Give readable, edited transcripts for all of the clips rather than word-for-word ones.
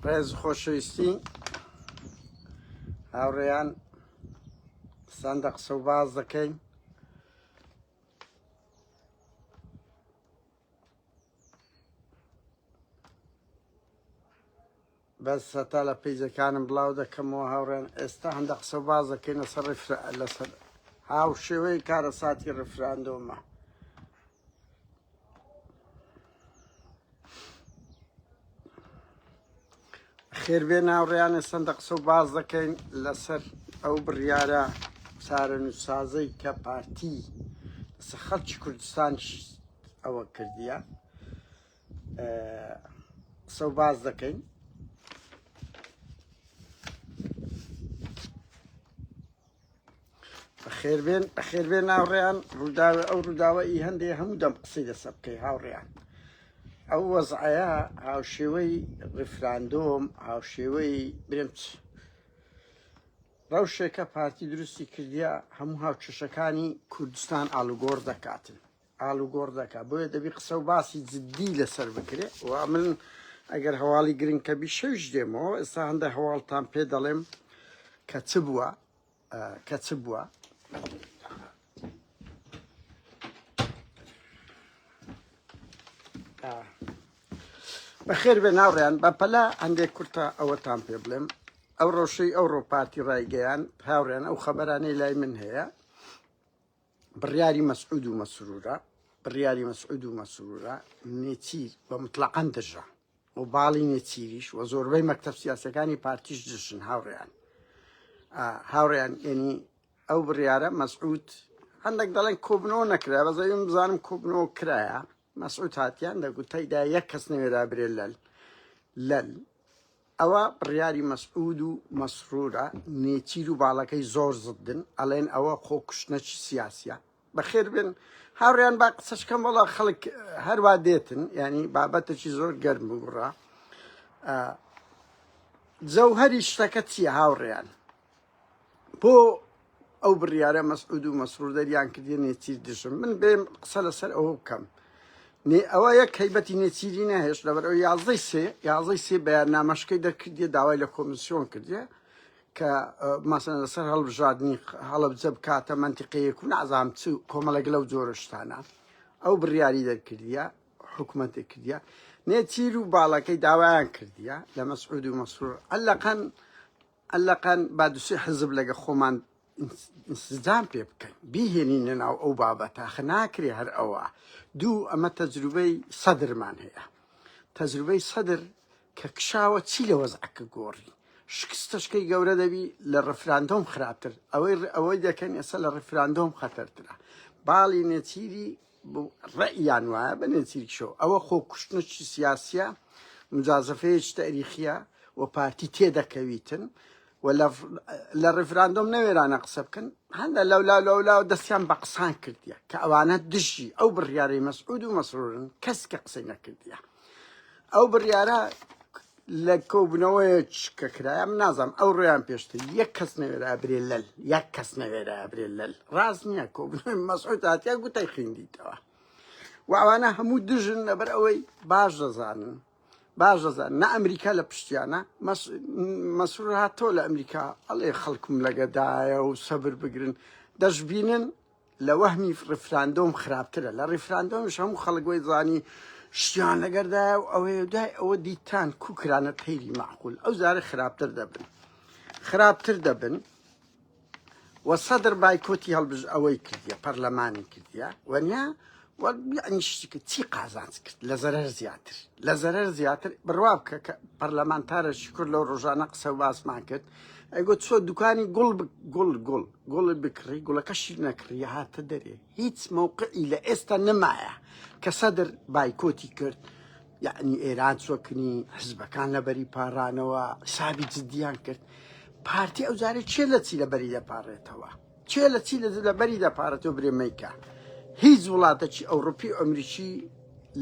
ڕێز خۆشەویستی هاوڕێیان سندە قسە و باز دەکەین بەس هەتا لە پەیجەکانم بڵاو دەکەمەوە هاوڕێن ئێستا هەندە قسە و باز دەکەین لەسەر ڕیفرا لەسەر هاوشێوەی کارەساتی ڕیفراندۆمە خێربێ ناوڕیانە سندە قسە و باز دەکەین لەسەر ئەو بڕیارە چارەنووسازەی کە پارتی لەسەر خەڵکی کوردستان ئەوە کردیە قسە و باس دەکەین. بەخێربێن بەخێربێن هاوڕێیان ڕووداوە ئەو ڕووداوە ئی هەندێ هەموو دەم قسەی لەسەر بکەی هاوڕێیان ئەو وەزعەیە هاوشێوەی ڕیفراندۆم هاوشێوەی برێم چ ڕەوشێکە پارتی دروستی کردیە هەموو هاوکێشەکانی کوردستان ئالوگۆڕ دەکاتن ئالوگۆڕ دەکا بۆیە دەبی قسە و باسی جدی لەسەر بکرێ و من ئەگەر هەواڵی گرنگ کە بی شەویش دێمەوە ئێستا هەندە هەواڵتان پێ دەڵێم کە چ بووە کە چ بووە بەخێر بێ ناوڕیان بە پەلە هەندێک کورتە ئەوەتان پێ بڵێم ئەو ڕۆژەی ئەوڕۆ پارتی ڕایگەیان هاوڕێن ئەو خەبەرانەی لای من هەیە بڕیاری مەسعود و مەسرورە بڕیاری مەسعود و مەسرورە نێچیر بە مطلقەن دژە و باڵی نێچیریش و زۆربەی مەکتەب سیاسەکانی پارتیش دژن هاوڕێیان هاوڕێیان ینی ئەو بڕیارە مەسعود هەندێک دەڵێن کۆبنەوە نەکرا بەزەویم بزانم کۆبنەوە کرایە مەسعود هاتیان دەگوت تەیدا یەک کەس نەوێرا برێ لەل لەل ئەوە بڕیاری مەسعود و مەسرورە، نێچیر و باڵەکەی زۆر زدن، ئەڵێن ئەوە خۆ کوشتنەکی سیاسیە. بەخێر بێن هاوڕێیان با قسەش کەم وەڵا خەڵک هەروا دێتن یعنی بابەتێکی زۆر گەرم و گوڕە. جەوهەری شتەکە چییە هاوڕێیان؟ بۆ ئەو بڕیارە مەسعود و مەسرور دەریان کردیە نێچیر دژم من بێم قسە لەسەر ئەوە بکەم نێ ئەوە یەک هەیبەتی نێچیری نەهێشت لەبەر ئەو یازدەی سێ یازدەی سێ بەیاننامەشکەی دەرکردیە داوای لە کۆمیسیۆن کردیە کە مەسەن لەسەر هەڵبژاردنی هەڵەبجە بکاتە مەنتیقەیەک و نازانم چ کۆمەڵێک لەو جۆرە شتانە ئەو بڕیاری دەرکردیە حکومەتێک کردیە نێچیر و باڵەکەی داوایان کردیە لە مەسعود و مەسرور ئەلەقەن ئەلەقەن با دوسێ حزب لەگە خۆمان ئینسجام پێ بکەین بیهێنینە ناو ئەو بابەتە خە ناکرێ هەر ئەوە دوو ئەمە تەجروبەی سەدرمان هەیە تەجروبەی سەدر کە کشاوە چی لە وەزعەکە گۆڕی شکستەشکەی گەورە دەبی لە ڕفراندۆم خراپتر ئەوەی ئەوەی دەکەن ئێستا لە ڕفراندۆم خەتەرترە باڵی نێچیری ڕەئیان وایە بە نێچیرکشەوە ئەوە خۆ کوشتنێکی سیاسیە مجازەفەیەکی تاریخیە و پارتی تێدەکەویتن و لە ڕیفراندۆم نەوێرانە قسە بکەن هەندە لەولا لەولا و دەستیان بە قسان کردیە کە ئەوانە دژی ئەو بڕیارەی مەسعود و مەسرورن کەس کە قسەی نەکردیە ئەو بڕیارە لە کۆبوونەوەیەک کە کرایە من نازانم ئەو ڕۆیان پێشتر یەک کەس نەوێرا برێ لەل یەک کەس نەوێرا برێ لەل ڕاست نییە کۆبوونەوەی مەسعود هاتیا گوتەی خوێندیتەوە و ئەوانە هەموو دژن لەبەر ئەوەی باش دەزانن باش دەزان نە ئەمریکا لە پشتیانە مەسرور هاتۆ لە ئەمریکا ئەڵێ خەڵکم لەگەدایە و سەبر بگرن دەشبینن لە وەهمی ڕیفراندۆم خراپترە لە ڕیفراندۆمیش هەموو خەڵک وەی زانی شتیان لەگەردایە و ئەوەیە و دوای ئەوە دیتان کو کرانە تەیری مەعقول ئەو جارە خراپتر دەبن خراپتر دەبن و سەدر بایکۆتی هەڵبژ ئەوەی کردیە پەرلەمانی کردیە وەنیا یعنی شتێکە چی قازانج کرد لە زەرەر زیاتر لە زەرەر زیاتر بڕوا بکە کە پەرلەمانتارێکی کورد لەو ڕۆژانە قسە و باسمان کرد ئەیگوت چۆ دوکانی گوڵ گوڵ گوڵ گوڵی بکڕی گوڵەکەشی نەکڕی هاتە دەرێ هیچ مەوقعی لە ئێستا نەمایە کە سەدر بایکۆتی کرد یعنی ئێران چۆکنی حزبەکان لەبەری پاڕانەوە حسابی جدیان کرد پارتی ئەو جارێ چێ لە چی لەبەری دەپارێتەوە چێ لە چی لەبەری دەپارێتەوە برێ مەیکە هیچ وڵاتەکی ئەوروپی و ئەمریکی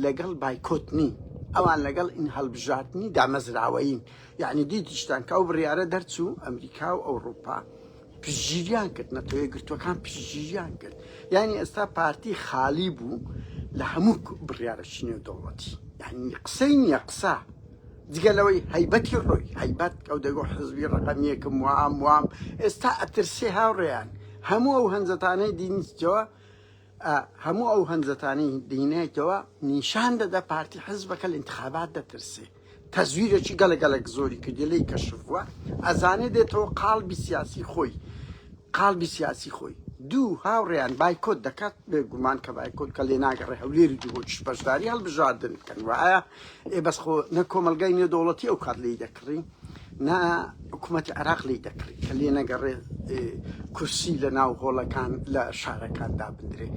لەگەڵ بایکۆت نین ئەوان لەگەڵ ئین هەڵبژاردنی دامەزراوەیین یعنی دیتیشتان کە ئەو بڕیارە دەرچوو ئەمریکا و ئەوروپا پشتگیریان کرد نەتەوە یەکگرتووەکان پشتگیریان کرد یعنی ئێستا پارتی خالی بوو لە هەموو بڕیارەکی نێودەوڵەتی یعنی قسەی نییە قسە. جگە لەوەی هەیبەتی ڕۆی هەیبەت ئەو دەگۆ حزبی ڕەقەم یەکم وام وام ئێستا ئەترسێ هاوڕێیان هەموو ئەو هەنجەتانەی دینیتەوە هەموو ئەو هەنجەتانەی دینێتەوە نیشان دەدا پارتی حزبەکە لە انتخابات دەترسێ تەزویرێکی گەلە گەلەک زۆری کردی لێی کەشف بووە ئەزانێ دێتەوە قاڵبی سیاسی خۆی قاڵبی سیاسی خۆی دوو هاوڕێیان بایکۆت دەکات بێگومان کە بایکۆت کە لێ ناگەڕێ هەولێری دهۆکیش بەشداری هەڵبژاردن بکەن وایە ئێ بەس خۆ نە کۆمەلگای نێودەوڵەتی ئەو کات لێی دەکڕی نە حکوومەتی عێراق لێی دەکڕی کە لێ نەگەڕێ کورسی لە ناو هۆڵەکان لە شارەکان دابندرێ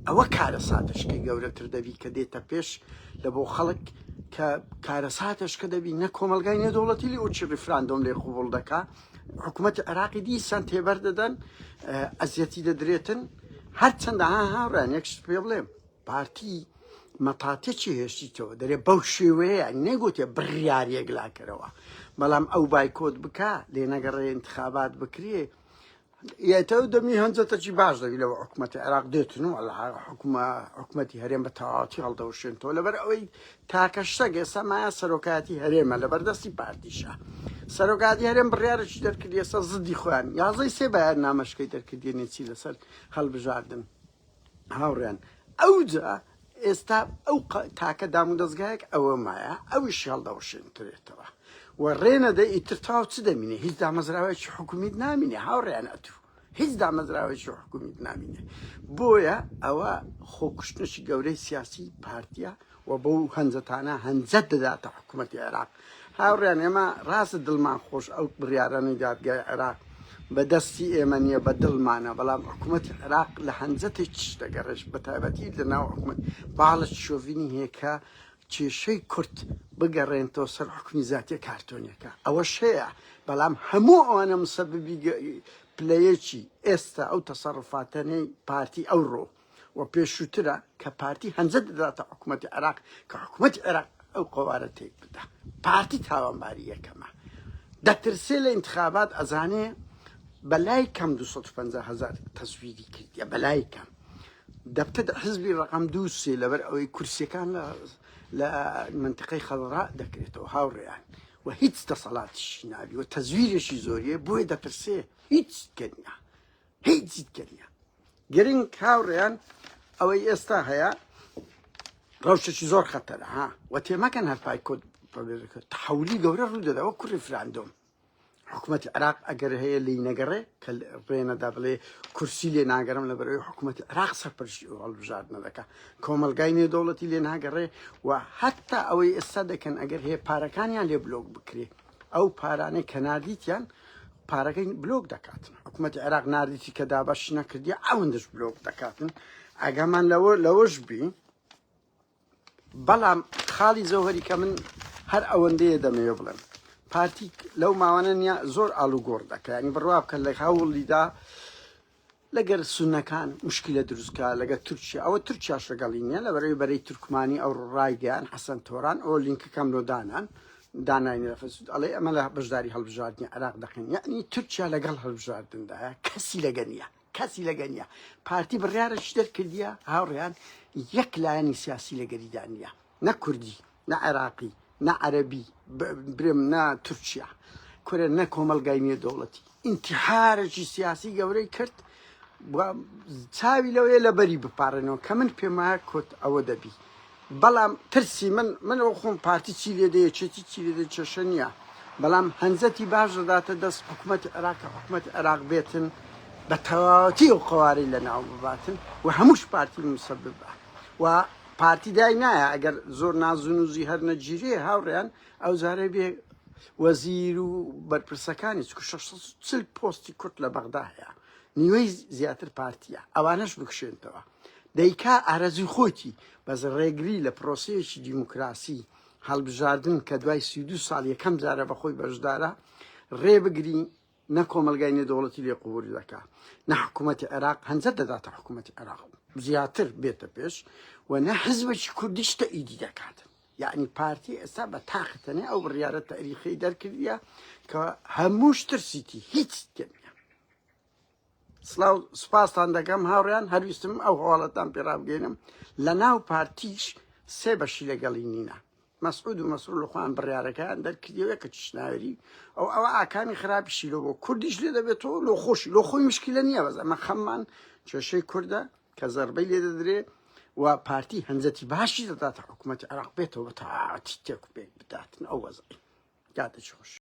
ئەوە کارەساتشکەی گەورەتر دەبی کە دێتە پێش لە بۆ خەڵک کە کارەساتش کە دەبی نە کۆمەلگای نێودەوڵەتی لێ ئۆچی ڕیفراندۆم لێ قوبوڵ دەکا حکوومەتی عێراقی دیسان تێبەر دەدەن ئەزیەتی دەدرێتن هەرچەندە ها هاوڕیان یەک شت پێ بڵێم پارتی مەتاتێکی هێشتیتەوە دەرێ بەو شێوەیە نەگوتێ بڕیار یەکلاکەرەوە بەڵام ئەو بایکۆت بکە لێ نەگەڕێ انتخابات بکرێ یەتەو دەمی هەنجەتەکی باش دەبی لەوە حکومەتی عێراق دێتن و حکومە حکومەتی هەرێم بە تەواوەتی هەڵدەوشێنەوە لەبەر ئەوەی تاکە شتەک ئێستا مایە سەرۆکایەتی هەرێمە لەبەر دەستی پارتیشە سەرۆکاتی هەرێم بڕیارێکی دەرکردی ئێستا زدی خۆیان یازدەی سێ بەیان نامەشکەی دەرکردی نێچی لەسەر هەڵبژاردن هاوڕێن ئەوجا ئێستا ئەو تاکە دام و دەستگایەک ئەوە مایە ئەویش هەڵدەوەشێنترێتەوە و ڕێنەدە ئیتر تاو چ دەمینێ هیچ دامەزراوەیەکی حکومیت نامینێ هاوڕێیان ئەتوو هیچ دامەزراوەیەکی حکومیت نامینێ بۆیە ئەوە خۆکوشتنێکی گەورەی سیاسی پارتیە و بەو هەنجەتانە هەنجەت دەداتە حکوومەتی عێراق هاوڕیان ئێمە ڕاستە دڵمان خۆش ئەو بڕیارانەی دادگای عێراق بە دەستی ئێمە نییە بە دڵمانە بەڵام حکوومەتی عێراق لە هەنجەتێکیش دەگەڕێش بە تایبەتی لە ناو حکوومەت باڵە شۆڤینی هەیە کە کێشەی کورد بگەڕێنتەوە سەر حکومی زاتیە کارتۆنیەکە ئەوەش هەیە بەڵام هەموو ئەوانە مسەببی پلەیەکی ئێستا ئەو تەسەڕفاتەنەی پارتی ئەوڕۆ و پێشووترە کە پارتی هەنجە دەداتە حکوومەتی عێراق کە حکوومەتی عێراق ئەو قەوارە تێک بدا پارتی تاوانباری یەکەمە دەترسێ لە انتخابات ئەزانێ بەلای کەم 250 هزار تەزویری کردیە بەلای کەم دەبتە حزبی ڕقم دوو سێ لەبەر ئەوەی کورسیەکان لە لە منتیقەی خەضراء دەکرێتەوە هاوڕێیان و هیچ دەسەڵاتیشی نابی و تەزویرێکی زۆریە بۆیە دەترسێ هیچ کەنیە هیچ کەنیە گرنگ هاوڕێیان ئەوەی ئێستا هەیە ڕەوشێکی زۆر خەتەرە ها و تێمەکەن هەر پای کۆت تحولی گەورە ڕوو دەدەوە کوڕی فراندۆم حکوومەتی عراق ئەگەر هەیە لی نەگەڕێ کە ڕێنەدا بڵێ کورسی لێ ناگەرم لە بەرەوەی حکوومەتی عراق سەرپەرشتی ئەو هەڵبژاردنە دەکا کۆمەلگای نێودەوڵەتی لێ ناگەڕێ و حتا ئەوەی ئێستا دەکەن ئەگەر هەیە پارەکانیان لێ بلۆک بکرێ ئەو پارانەی کە ناردیتیان پارەکەی بلۆک دەکاتن حکوومەتی عێراق ناردیتی کە دابەش نەکردی ئەوەندش بلۆک دەکاتن ئاگامان لەوە لەوەش بی بەڵام خاڵی جەوهەری کە من هەر ئەوەندەیە دەمەوێ بڵێم پارتی لەو ماوانە نیە زۆر ئاڵوگۆڕ دەکە ینی بڕوا بکە لە هەوڵیدا لەگەر سونەکان مشکلە دروستکە لەگە تورکیا ئەوە تورکیاش لەگەڵی نییە لە بەرەوەی بەرەی تورکمانی ئەو ڕایگەیان حەسەن تۆران ئەو لینکەکەم لۆ دانان داناین لە فەسود ئەڵێ ئەمە لە بەشداری هەڵبژاردنی عێراق دەکەن یعنی تورکیا لەگەڵ هەڵبژاردندایە کەسی لەگە نییە کەسی لەگە نییە پارتی بڕیارێکی دەرکردیە هاوڕێیان یەک لایەنی سیاسی لەگەریدا نییە نە کوردی نە عێراقی نە عەرەبی برێم نە تورکیا کورە نە کۆمەلگای نێودەوڵەتی ئینتیحارێکی سیاسی گەورەی کرد چاوی لەوەیە لەبەری بپارێنەوە کە من پێم وایە کۆت ئەوە دەبی بەڵام ترسی من من ئەو خۆم پارتی چی لێ دێ یەکێتی چی لێ دێ کێشە نییە بەڵام هەنجەتی باش دەداتە دەست حکوومەتی عێراق کە حکوومەتی عێراق بێتن بە تەواوەتی ئەو قەوارەی لە ناو بباتن و هەمووش پارتی مسەببە و پارتی دای نایە ئەگەر زۆر نازونوزی هەر نەگیرێ هاوڕێیان ئەو جارێ بێ وەزیر و بەرپرسەکانی چکو 640 پۆستی کورد لە بەغدا هەیە نیوەی زیاتر پارتیە ئەوانەش بکشێنتەوە دەیکا ئارەزوی خۆیتی بەس ڕێگری لە پرۆسەیەکی دیموکراسی هەڵبژاردن کە دوای 32 ساڵ یەکەم جارە بەخۆی بەشدارە ڕێ بگری نە کۆمەلگای نێودەوڵەتی لێ قبولی دەکا نە حکوومەتی عێراق هەنجە دەداتە حکوومەتی عێراق زیاتر بێتە پێش و نە حزبێکی کوردیش تەئیدی دەکات یعنی پارتی ئێستا بە تاقتەنێ ئەو بڕیارە تاریخی دەرکردیە کە هەمووش ترسیتی هیچ تێ نییە. سڵاو سوپاستان دەکەم هاوڕیان هەرویستم ئەو هەواڵەتان پێ ڕابگەینم لە ناو پارتیش سێ بەشی لەگەڵی نینە. مەسعود و مەسرور لە خۆیان بڕیارەکەیان دەرکردیەوە کە چشناوێری ئەو ئەوە ئاکامی خراپیشی لۆ بۆ کوردیش لێ دەبێتەوە لۆ خۆشی لۆ خۆی مشکلە نییە بەس ئەمە خەممان کێشەی کوردە کە زەربەی لێ دەدرێ و پارتی هەنجەتی باشی دەداتە حکوومەتی عێراق بێتەوە بە تەواوەتی تێک و پێک بداتن ئەو وەزعی کاتێکی خۆش.